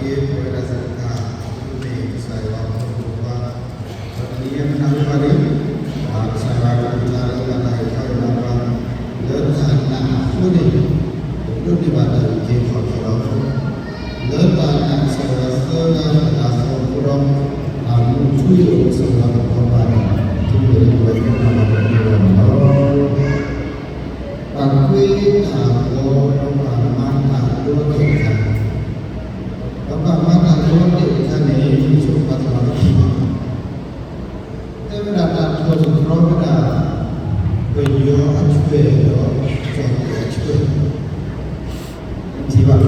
ပဝဲဒၣ်သ့ၣ်တဖၣ် မ့ၢ်ကစၢ်ယွၤအဖိမုၣ်ဖိခွါ, ဒီးတနံၤအံၤမ့ၢ်နၤလၢပှၤန့ၣ်, ကစၢ်ယွၤကလုၢ်ကထါလၢအတၢ်ဂ့ၤထီၣ်ဂ့ၤလၢပှၤ, လၢတၢ်နာ်အဃိန့ၣ်, ပဒိးန့ၢ်ဘၣ်တၢ်အုၣ်က့ၤခီၣ်က့ၤလီၤ. လၢတၢ်နာ်ကစၢ်ယွၤသၢဂၤတဂၤဃီအဃိဒီး, တၢ်မူထူယိာ်ကစၢ်ယွၤသပှၢ်ပၢ်န့ၣ်, တုၤမ့ၢ်လၢပဝဲသ့ၣ်တဖၣ်န့ၣ်လီၤ. ပှၤကွၢ်တၢ်ဂီၤဒီးပှၤမၤတၢ်ဒိတဖၣ်, ဒီးပှၤမၤတၢ်ဒိတဖၣ်န့ၣ် ယဆိကမိၣ်ပှၤတနီၤတထံၣ်ဘၣ်, တဲဝဲဒၣ်တၢ်ထီၣ်သတြီၤဝဲဒၣ် ပယီၤအဆွဲဒီး ကီၢ်သူလ့ၤအဆွဲ ထံၣ်ဘၣ်လီၤ. ပှၤတဲဝဲ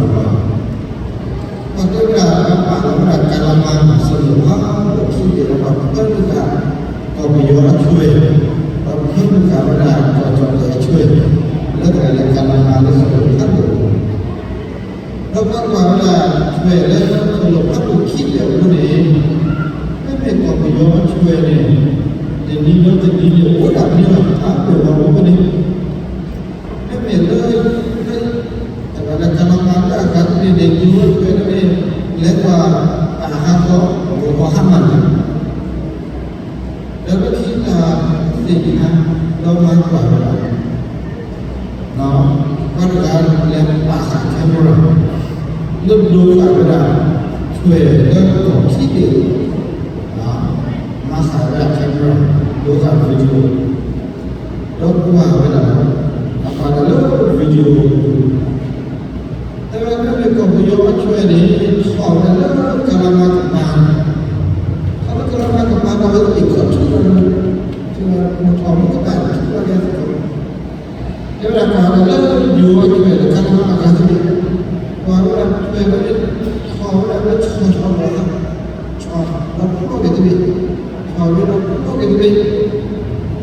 ဒၣ် ပှၤပာ်လီၤဝဲဒၣ်ကၤလၤမၤ စီၤလီၤဖးဒိၣ်ခံဘ့ၣ်ဒီး ပှၤဖၢနုာ်ဃာ် ကီၢ်ပယီၤအဆွဲ, ပှၤဖၢနုာ်ဃာ်ဝဲဒၣ် ကီၢ်သူလ့ၤအဆွဲ, လၢတဂၤလၢကၤလၤမၤလၢစီၤလီၤဖးဒိၣ်, ဒီးပှၤကွၢ်ဝဲဒၣ်ဆွဲလၢစီၤလီၤဖးဒိၣ်ခံဘ့ၣ်အဃိန့ၣ်, မ့မ့ၢ်ကီၢ်ပယီၤအဆွဲန့ၣ်, တနံၤဒီးတနံၤန့ၣ် အိၣ်ဒၣ်န့ၣ်လီၤ, အါပှဲၤဝဲအိၣ်န့ၣ် မ့မ့ၢ်လၢ တဂၤလၢကၤလၤမၤလၢအဂၤတဘ့ၣ်န့ၣ် ယိၤဝဲတဘ့ၣ်န့ၣ် လဲၤကွၢ်အဟးဂီၤ ဂီၤဟါမၢ်န့ၣ်, ဒီးလၢခံတၢ်သ့ၣ်ညါ ဒီးမၤကွၢ်ဝဲဒၣ် ပှၤတဂၤလဲၤပာ်ဃာ် camera လၢဒိဃာ်ဝဲဒၣ် ဆွဲလၢကီၢ်ခံဘ့ၣ်, မၤဃာ်ဝဲဒၣ် camera ဒိဃာ် video ဒီးကွၢ်ဝဲဒၣ်လီၤ. အပာ်တၢ်လၢ video အပူၤ, တဲဝဲဒၣ်မ့ၢ်ကီၢ်ပယီၤအဆွဲန့ၣ် ထီၣ်ဝဲဒၣ်လၢကၤလၤမၤကပၤ, ထီၣ်လၢကၤလၤမၤကပၤဒီး အဝဲသ့ၣ်ခီၣ်ထူၣ်ဝဲဒၣ်, ထီၣ်မ့ၢ်ကပၤထူၣ်ဝဲဒၣ်သကိး, တဲဝဲဒၣ်ကွၢ်ဝဲဒၣ်လၢ ယိၤအဆွဲလၢကၤလၤမၤအဂၤသ့ၣ်, ကွၢ်ဝဲဒၣ်ဆွဲဝဲဒၣ်, ထီၣ်ဝဲဒၣ်လ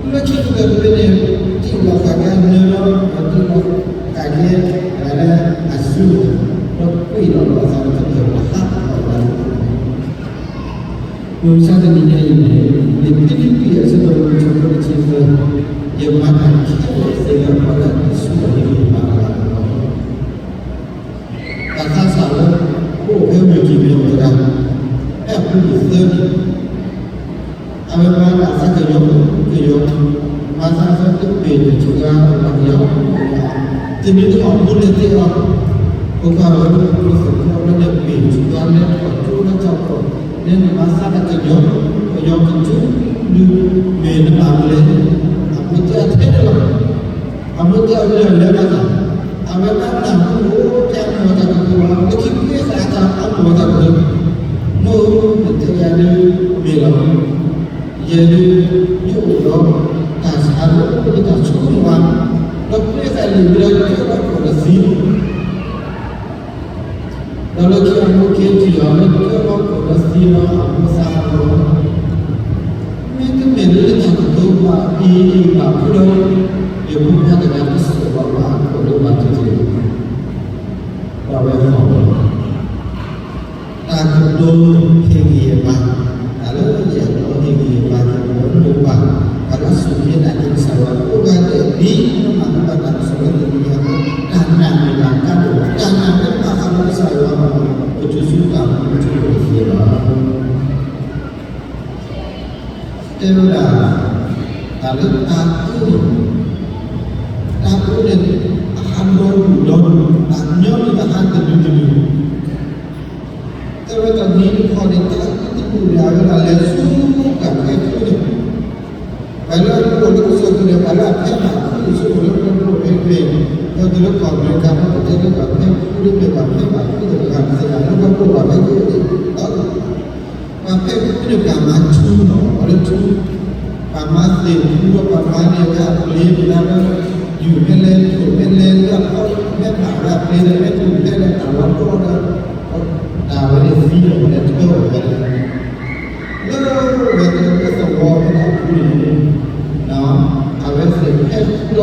ၢဆီဆီလီၤသး ဆီဒီးဖျီက့ၤတဘ့ၣ်, ဆီဝဲဒီးဖျီက့ၤတဘ့ၣ်, လၢခံကတၢၢ်တဘ့ၣ်န့ၣ် တ့ၢ်လီၤဃာ်က့ၤအနၢလီၤ, ဒီးတ့ၢ်လီၤဃာ်က့ၤလၢအစုလီၤ, ဒီးကွံာ်လီၤလီၤအသးဒီးကတၢၢ်ဒီးဟးထီၣ်ဝဲဒၣ်လၢ မုၢ်မဆါတနံၤညါအံၤန့ၣ် လံာ်ဖံလံးပံးအဆၢဒိၣ်လွံၢ်ဆၢဖိတဆံသၢ, ယမၤတၢ်ခဲလၢာ်သ့လၢအပှၤလၢအဟံးဆူၣ်လီၤယမၤတဂၤလီၤ. တၢ်သးစၢ်လၢ အိၣ်ဖဲဝ့ၢ်တံၢ်မ့ၢ်အိၣ်တဂၤ, ဖဲအပူၤကွံာ်သၢနံၣ် အဝဲမၤတၢ်သးကညီၤကညီၤ, မၤသးသၢတပ့ၤတဆူဂၤ မၤကညီၤ, တနံၤတခီၣ်မူလဲၤသ့အီၤ, ပကွၢ်ဝဲ ပသကိးလၢန့ၣ်ပ့ၤတဆူဂၤ လဲၤထီၣ်ကၠိလၢတၢ်ကီၢ်, လဲၤနမၤသးတၢ်ကညီၤ, ကညီၤကဆူဒုး မ့ၢ်နဘၣ်မနုၤလဲၣ်, အမိၢ်တဲအထဲန့ၣ်လီၤ. အမိၢ်တဲအဝဲလဲၤဘၣ်သး, အဝဲဘၣ်နၢ်ဟူအိၣ်ဖဲအမိၢ်အတၢ်ကတိၤလီၤ, လၢခံဖဲသးအတၢ်အမိၢ်အတၢ်ကတိၤ, မိၢ်ဧၢ, နတဲယၤဒုးမ့ၢ်လီၤ, ယဲဒုး ယအိၣ်ဒီးတၢ်ဆါလၢယတၢ်ဆိကမိၣ်ဘၣ်, ဒီးဖဲသးလံာ်ဝဲဒၣ်တၢၢ်လီၤကီၢ်ဒီးသံ ဒီးလၢခံအမိၢ်က့ၤထံၣ်အီၤလၢတၢၢ်လီၤကီၢ်ဒီးသံလီၤ အမိၢ်သးအီၤလီၤ, မ့တမ့ၢ်လၢယတၢ်ကတိၤဘၣ်အံၤဘၣ်ဖုးဒီး, ယဖိခွါတဂၤတစိာ်ဘၣ်ဘၣ်အခိၣ်လၢဘၣ်တသ့, ဒီးအဝဲဟီၣ်လီၤ. တၢ်ကတိၤဟ့ၣ်ဂံၢ်ဟ့ၣ်ဘါ, တၢ်လၢယအဲၣ်ဒိးဟ့ၣ်ဂံၢ်ဟ့ၣ်ဘါက့ၤပဝဲမိၢ်ပၢ်, တၢ်လၢအစူၢ်က့ၤနာ်က့ၤကစၢ်ယွၤကိးဂၤဒဲး ဒ်ပမၤကဘၣ်တၢ်ကစီၣ်လၢတနံၤအံၤ, တၢ်နာ်မ့ၢ်တၢ်ကါဒိၣ်, တၢ်နာ်မ့ၢ်တၢ်ဘၣ်ဃးဒီးကစၢ်ယွၤ, ပတုၤဆူတၢ်မူထူယိာ်တသ့ဘၣ်. တဲဝဲဒၣ် တၢ်လၢတၢ်အုၣ်, တၢ်အုၣ်န့ၣ် အဟးဒီဒူၣ်ဒီဒူၣ်, တၢ်ညီနုၢ်တဟးတဒုတဒု, တဲဝဲတနံၤတခီန့ၣ် တၢ်အုၣ်တဒူၣ်န့ၣ် အဝဲဒၣ်လဲၤဆူပှၤဖဲဖုန့ၣ်, ပှၤလၢအအိၣ်လၢကစၢၢ်ခိၣ်န့ၣ် ပှၤလၢအဖဲဘၣ်ဖုဆိကမိၣ်လၢပှၤဒိၣ်ဖဲဖဲ, ဒီးတုၤလၢကီၢ်အမဲရကၤ ပတဲလၢပှၤဖဲဖုဒ်မ့ၢ်ပှၤဖဲဘၣ်ဖုတဂၤန့ၣ်သ့ၣ်ညါလၢပှၤဒိၣ်ဘၣ်ဖဲဖုန့ၣ်, ပှၤဖဲဖုန့ၣ် ပှၤမၤထူလီၤ, ပှၤလၢထူ, ပှၤမၤသ့ၣ်ထူဒီးပှၤမၤန့ၢ်ဝဲအပျ့ၤမ့ၢ်ဒၣ်လၢ ယူၢ်မ့ၢ်လဲၤထိၣ်မ့ၢ်လဲၤလၢအဖီမ့ၢ်ဘၣ်ဝဲအပျ့ၤဒီး မ့ၢ်ထူၣ်ဖဲဒီးတၢ်လီၤတီဒီး တၢ်ဝဲန့ၣ်သံဒီးပှၤလဲၤထၢအီၤဝဲဒၣ် လၢဝဲတသဝီဖဲဒၣ်အပူၤန့ၣ်, အဝဲသ့ၣ်ဟဲထူဒီး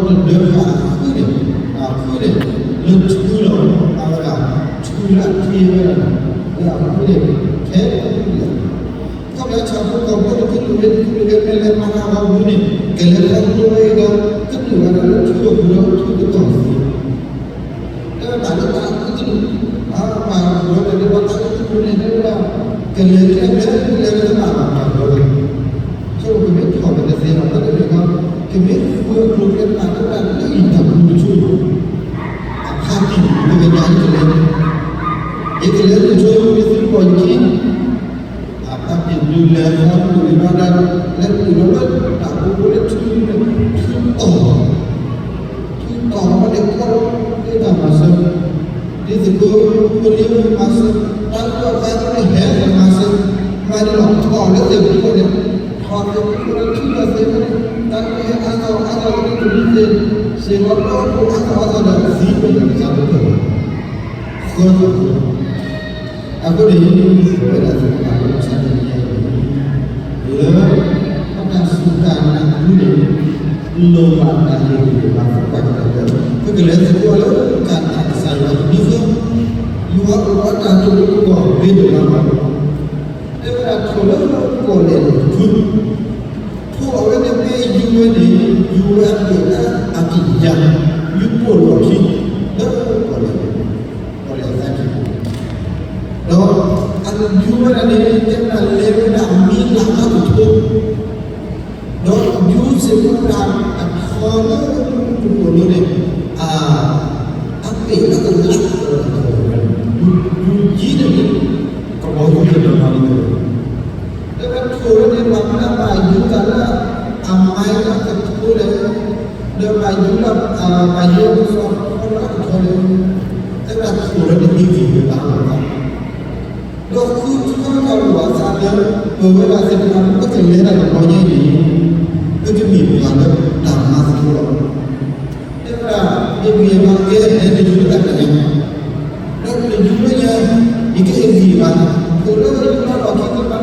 ဒီတဒၢဃာ်အဖုန့ၣ်, အဖုန့ၣ် လၢထူလီၤ, အဝဲဒၣ်ထူလၢအထံဝဲဒၣ်, လၢအဖုန့ၣ် ထဲလီၤ ခီဖျိဆၣ်ဖိကီၢ်ဖိန့ၣ် ကလုာ်ဂ့ၤတကလုာ်ဂ့ၤ မ့ၢ်လဲၤမၤတၢ်ဂီၤမူန့ၣ် ကလဲၤခီဖျိဝဲအံၤဒီး ကနုာ်လီၤဒီးလၢထူအပူၤဒီးထူတကီၢ်သ့, တဲဝဲတၢ်လၢတၢ်အုၣ်တဒူၣ်, ပှၤဂီၤန့ၣ် ကလဲၤကျဲဘျဲလဲၤတဘၣ်ဘၣ်ပှၤဘျီ, ဆိကမိၣ်ကမ့ၢ်ထီၣ်က့ၤတသ့ဘၣ် ဘၣ်ဆၣ်ဒီး ကမ့ၢ်ဃုအကျိၤကျဲတဖၣ် တဘၣ်လၢယတၢ်ပူၤတကၠိၢ်, အဖါတံၢ်တဂ့ၤညါ ယကလဲၤ, ယကလဲၤလၢကၠိ ယကမ့ၢ်သံကွၢ်ယခံ အဖါတံၢ်ဒုးလဲၤဃီဒုးဝံၤဘၣ်ဒၣ် လဲၤဒုးလီၤလၢတၢ်ပူၤဖိလၢထူန့ၣ် ထူတီၢ် ထူတီၢ်ဝဲန့ၣ် ကီလီၤသ့တၢ်မၤစၢၤ, ဒ်သိးက ဖိလံၤမၤစၢၤ, တၢ်လၢအသးန့ၣ်ဟဲလၢမၤစၢၤ, မၤဒ်လီၤ ထီၣ်လၢသ့ၣ်ပူၤဖိန့ၣ်, ထီၣ်သ့ၣ်ပူၤဖိလၢထူလီၤသ့ၣ်ဖိန့ၣ်, တၢ်လၢဟဲအါထီၣ်အါထီၣ်လၢတမံၤသ့ၣ်, စ့ၢ်ကီးဒီဖိအါထီၣ်အါထီၣ်ဒီး သံဝဲန့ၣ် ကစၢ်တဖၢၣ် ဃၢထီၣ် အဃိန့ၣ် ပဝဲဒၣ်သ့ၣ်တဖၣ်လၢကစၢ်ယွၤန့ၣ် လၢ ပတၢ်စူၢ်တၢ်နာ်အပူၤန့ၣ် လိၣ်ဘၣ်တၢ်ဟ့ၣ်ဂံၢ်ဟ့ၣ်ဘါသပှၢ်ကတၢၢ်လၢ ပကလဲၤသကိးလၢကစၢ်ယွၤတမံၤဃီ, ယွၤအိၣ်ဒီးတၢ်တိာ်ပကီၢ် မ့ၢ်ဒိၣ်မးလီၤ. တဲဝဲဒၣ်ထိၣ်လၢကီၢ်လဲၢ်န့ၣ်တဖု ထိၣ်အဝဲန့ၣ်မ့ၢ်ယူၤဝဲန့ၣ် ယူၤဝဲအက့ၢ်အဂၤအကယၤ, ယူၤပိာ်လီၢ်ခံ လၢကီၢ်လဲၢ်န့ၣ် ကီၢ်လဲၢ်အသးကံၢ်ပူၤ, ဒီးအယူၤဝဲဒၣ်န့ၣ် တဲဝဲဒၣ်လဲၤဝဲဒၣ်မံၤလၢ်လၢကထိ ဒီးယူၤစ့ၢ်ကီးဝဲဒၣ်အထီလၢကပိာ်လိၤန့ၣ် အ အက့ၢ်အဂၤလၢကထိဝဲ, ယူၤကံန့ၣ် ကဘီယူၤတနီၤနီၤန့ၣ် လၢပထိၣ်ဝဲန့ၣ် ပှၤမ့ၢ်ဘၣ်ယူၤတၢ်လၢအမၤအသးကထိလဲၣ်, ဒီးဘၣ်ယူၤလၢ ဘၣ်ယူၤလၢပစီၤဖီလၢကထိလဲၣ်, တဲဝဲဒၣ်ထိၣ်လၢန့ၣ်ဟ့ၣ်ဂံၢ်ဟ့ၣ်ဘါလီၤ. ဒီးဃုထၢတၢ်လိၣ်ဘၣ်အသးလၢ ပဝဲဒၣ်သ့ၣ်တဖၣ် ပကလဲၤတၢ်တဘျီညါအံၤန့ၣ် ပကမ့ၢ်ပှၤလၢတၢ်မၤသကိးလီၤ. တဲဝဲဒၣ် ဟ့ၣ်ဂံၢ်ဟ့ၣ်ဘါကဲ ဟဲတယူၤတၢ်တညါ, ဒီးတယူၤလၢညါ ယကဟ့ၣ်ဂံၢ်ဟ့ၣ်ဘါ, ထိၣ်လၢယူၤလီၤလီၢ်ခံသ့ၣ်တဖၣ်န့ၣ် အါ ဟ့ၣ်ဂံၢ်ဟ့ၣ်ဘါ လဲၤ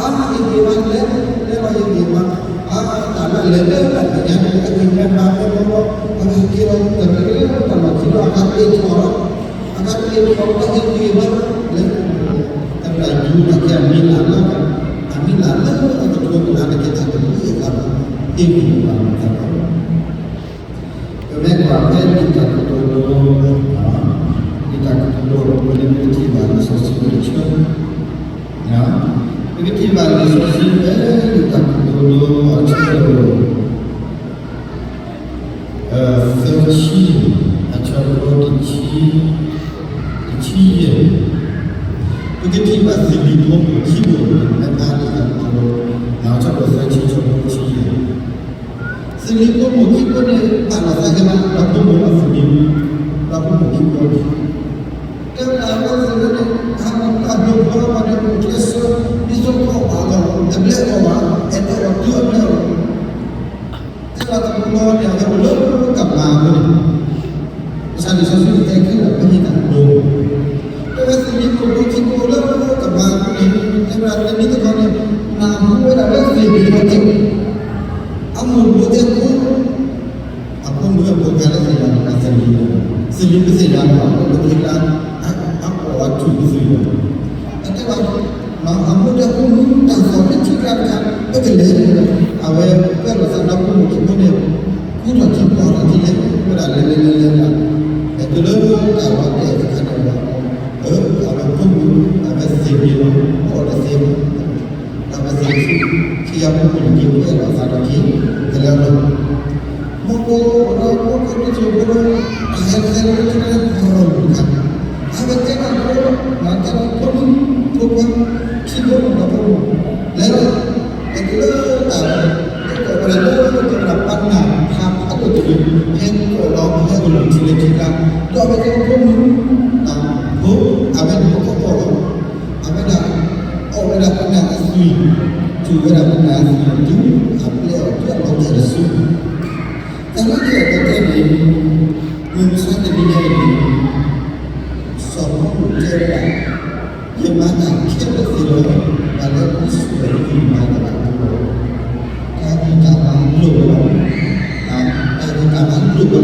လဲၤလီၤဟ့ၣ်ဂံၢ်ဟ့ၣ်ဘါ, အါ တၢ်လၢလဲၤလၢတၢ်တညါန့ၣ် အဂံၢ်မ့ၢ်ဘါမ့ၢ်လီၤလီၤ အဝဲဟဲက့ၤလီၤ တၢ်တက့ၢ်လၢတၢ်လီၢ်ခံဒီး အဂၤတ့ထီၣ်လီၤ အဂၤတ့ထီၣ်လီၤ ဟ့ၣ်ဂံၢ်ဟ့ၣ်ဘါ လဲၤ တၢ်ယူၤတၢ်ကဲအမံၤလၢ်လၢ်, အမံၤလၢ်လၢ်လၢအကထိကလါတကဲတၢ်တမံၤအသးလီၤ, ဟ့ၣ်ဂံၢ်ဟ့ၣ်ဘါအသးလီၤ. ပမ့ၢ်ကွၢ်ဖဲလံာ်တၢ်ကတိၤဒိ, လံာ်တၢ်ကတိၤဒိ ပမ့ၢ်ထံၣ်ဘၣ်လံာ်စီဆှံတဆၢ, ပကထံၣ်ဘၣ်လံာ်စီဆှံဖဲလံာ်တၢ်ကတိၤဒိ အဆၢဒိၣ် သၢဆံ, အဆၢဖိတဆံ, တဆံယဲၢ်, ပကထံၣ်ဘၣ်သ့ၣ်လံဖိမုၣ်ခံဘိန့ၣ် မ့ၢ်ဖးလံာ်တၢ်ကတိၤဒိ အဆၢဒိၣ်သၢဆံ အဆၢဖိတဆံယဲၢ်, သ့ၣ်လံဖိမုၣ်ခံဘိန့ၣ် ပာ်လီၤသးကဲမး ဒီဖိမိၢ်အသ့ၣ်လံ, ဒီဖိမိၢ်ခံဘိန့ၣ် တဲဝဲဒၣ်အဝဲသ့ၣ်ဝဲန့ၣ် အမ့ၢ်တၢ်ဒိၣ်ထီၣ်ဘၣ်န့ၣ် အိၣ်ကျဲးစၢး ဒ်သိးကအီၣ်ဘၣ်အီၤ တဘျဲအီၣ်ဘၣ် အဲၣ်ဒိးအီၤတုၤအဘျဲအီၤ တဲဝဲဒၣ်တဘျီန့ၣ် အဝဲအိၣ်လၢကမၤအပူၤန့ၣ် ကစၢ်လံာ်စီဆှံတဲခဲလၢာ် ပဟ့ၣ်တၢ်ဒိၣ် တဲဝဲသ့ၣ်လံဖိမုၣ်ခံဘိလၢကမၤအပူၤန့ၣ် တဲဝဲဒၣ်တနံၤတခီန့ၣ် မၤမူဝဲဒၣ်လၢသ့ၣ်ဒ့တက့ၢ် အမိၢ်တဘိတဲဖိ အဖိမုၣ်ဖိခွါလၢသ့ၣ်ညါလီၤ သ့ၣ်လံ, သ့ၣ်လံပသ့ၣ်ညါလီၤ အဖိမုၣ်ဖိခွါ အအီၣ်အထူၣ်ပသ့ၣ်ညါလီၤ အတဲဘၣ် အမိၢ်တဲဖိမုၣ် တၢ်သီၣ်မ့ၢ်ထံကျါတခါ ပကလဲၤ အဝဲပၢၢ်လီၤသးဒီဖိမုၣ်ခံဘိန့ၣ် ကူထီၣ်ထံ ပီၢ်ထီၣ်ထံလဲၣ် ဝဲဒၣ်လဲၤလဲၤလဲၤလဲၤဒၣ် တုၤလၢတၢ်လီၤတဲာ်တခါန့ၣ်လီၤ အဝဲဖိမုၣ် အဝဲသ့ၣ်န့ၣ်လီၤ အီၣ်တသ့ တၢ်ပသ့ၣ်ဆူ ခံဂၤဖိမုၣ်တက့ၢ် ပအဲၣ်လီၤသးဒီးက့ၤ ကလဲၤလီၤ မ့ၢ်ကအိၣ်ဒီးဖိခွါတစိၢ်ဖိဒီး အဟဲတဲလၢတၢ်လၢပှၤအီၣ်မူၤတခါ အဝဲတဲဘၣ်ဖိ မၤတဲဘၣ်ဖိမုၣ် ဖိခွါ ခံဘိဒီးဖိမုၣ် လဲၤလီၤ လဲၤတုၤလၢတၢ်လီၢ် ကဲထီၣ်ဝဲဒၣ်လၢကဲဝဲဒၣ်ပနၢ်ဖးဖးဒိၣ်တဂ့ၤ ဟဲကိးလီၤ ဟဲကလူၤထံလၢထံကျါ ဒီးအဝဲတဲဖိမုၣ် ဖိ အဝဲန့ၣ်ဖိကီၢ်လီၤ အဝဲဒၣ် အီၣ်ဝဲဒၣ်ပနၢ်အသွံၣ်, စူၢ်ဝဲဒၣ်ပနၢ်အသွံၣ်တုၤ အပျဲအီၤတုၤအလီၤတဲာ်တစု. တၢ်လၢယအဲၣ်ဒိးတဲန့ၣ် မုၢ်မဆါတနံၤညါအံၤန့ၣ် စီၤပီလူးတဲဝဲဒၣ် ယမၤတၢ်ခဲလၢာ်သ့ၣ်လီၤ, ပှၤလၢအစုပူၤလၢယမၤတၢ်အဃိလီၤ. တၢ်ဂံၢ်တၢ်ဘါလိၣ်ဝဲလီၤ. တၢ်ဂံၢ်တၢ်ဘါလိၣ်ဝဲလီၤ. လၢ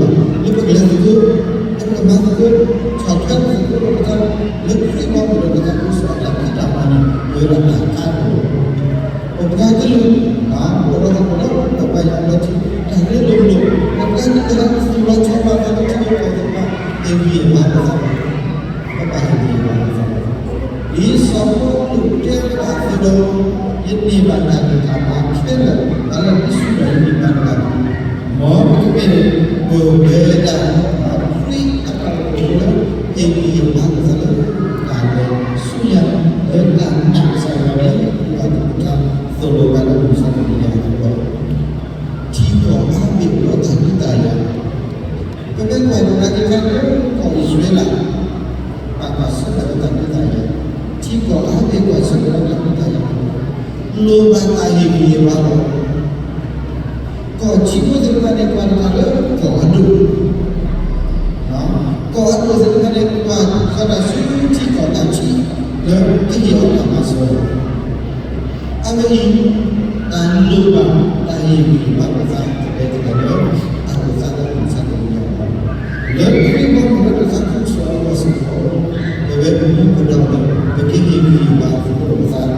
ပကလဲၤသကိး, လၢပကမၤသကိး, ဆီၣ်ထွဲသကိးဒီးပသး, လၢခရံာ်အပူၤဒီးပသးအိၣ်ဆီၣ်တၢ်ဖံးတၢ်မၤန့ၣ် ပဝဲဒၣ်တၢ်ကါဒိၣ်လီၤ. ပပှၤကလုာ် ပအိၣ်ဒီးသကိးဒီးပပှၤယွၤလီၤထံ, တၢ်ရ့လိာ်မုာ်လိာ်, ပပှၤကလုာ်ဟဲသ့ၣ်လီၤဆီဘၣ်သးလၢထံဖိကီၢ်ဖိတဖၣ်, ဟ့ၣ်ဂံၢ်ဟ့ၣ်ဘါပသးလီၤ. ပဘၣ်ဟ့ၣ်ဂံၢ်ဟ့ၣ်ဘါပသးလီၤ. ဒ်စီၤပီလူးတဲဘၣ်အသိးဒီး, ယန့ၢ်ဘၣ်တၢ်ဂံၢ်တၢ်ဘါခဲလၢာ် တၢ်လၢယစုဒီးယမံၤဘၣ်တဂၤ, မ်ပကမ့ၢ်ပှၤပှဲၤဒၣ်ခရံာ်အတၢ်အိၣ်ဖှိၣ်လၢ ဟ့ၣ်ဂံၢ်ဟ့ၣ်ဘါလိာ်သးလၢ တၢ်လဲၤဆူညါ လၢတၢ်နာ်ကစၢ်ယွၤန့ၣ် ပဘၣ်ကမူၤကမၣ်လိာ်သးလၢတၢ်သိၣ်လိဘၣ်လၢမုၢ်ဆါတနံၤညါအဂီၢ်, ထံကီၢ်အါဘ့ၣ်အိၣ်ဒီးတၢ်ဒုးတၢ်ယၤ ပမ့ၢ်ကွၢ်ကဒါက့ၤခါလၢကီၢ်အံၣ်စရ့လး ဘၣ်ကွၢ်ဆၢၣ်မဲာ်ဒီးတၢ်ဒုးတၢ်ယၤ, ထံကီၢ်အါဘ့ၣ်ကွၢ်ဆၢၣ်မဲာ်ဒီးတၢ်ဒုးတၢ်ယၤ, လိၣ်ဘၣ်တၢ်ဟ့ၣ်ဂံၢ်ဟ့ၣ်ဘါလီၤ. ကီၢ်ထံဖိသ့ၣ်တဖၣ်န့ၣ် ကွၢ်တၢ်လၢကီၢ်အဒိၣ်, ကီၢ်အဒိၣ်သ့ၣ်တဖၣ်န့ၣ် ကွၢ်ဃီတၢ်ဆူထံကီၢ်တၢ်ထံ လၢကဟ့ၣ်အီၤတၢ်မၤစၢၤ အဂ့ၢ်အံၤ, တၢ်လိၣ်ဘၣ်တၢ်ဟ့ၣ်ဂံၢ်ဟ့ၣ်ဘါလိာ်သး ကလဲၤတလဲၤလၢ တၢ်အိၣ်သးလၢမုၢ်ဆါတနံၤညါအဂီၢ်, လၢခရံာ်ဘီမုၢ်လၢပသးခုကစီၣ်အဂီၢ်စ့ၢ်ကီး, ပဝဲပမူပဒါန့ၣ် ပကဟ့ၣ်ဂံၢ်ဟ့ၣ်ဘါသကိးလိာ်ပသး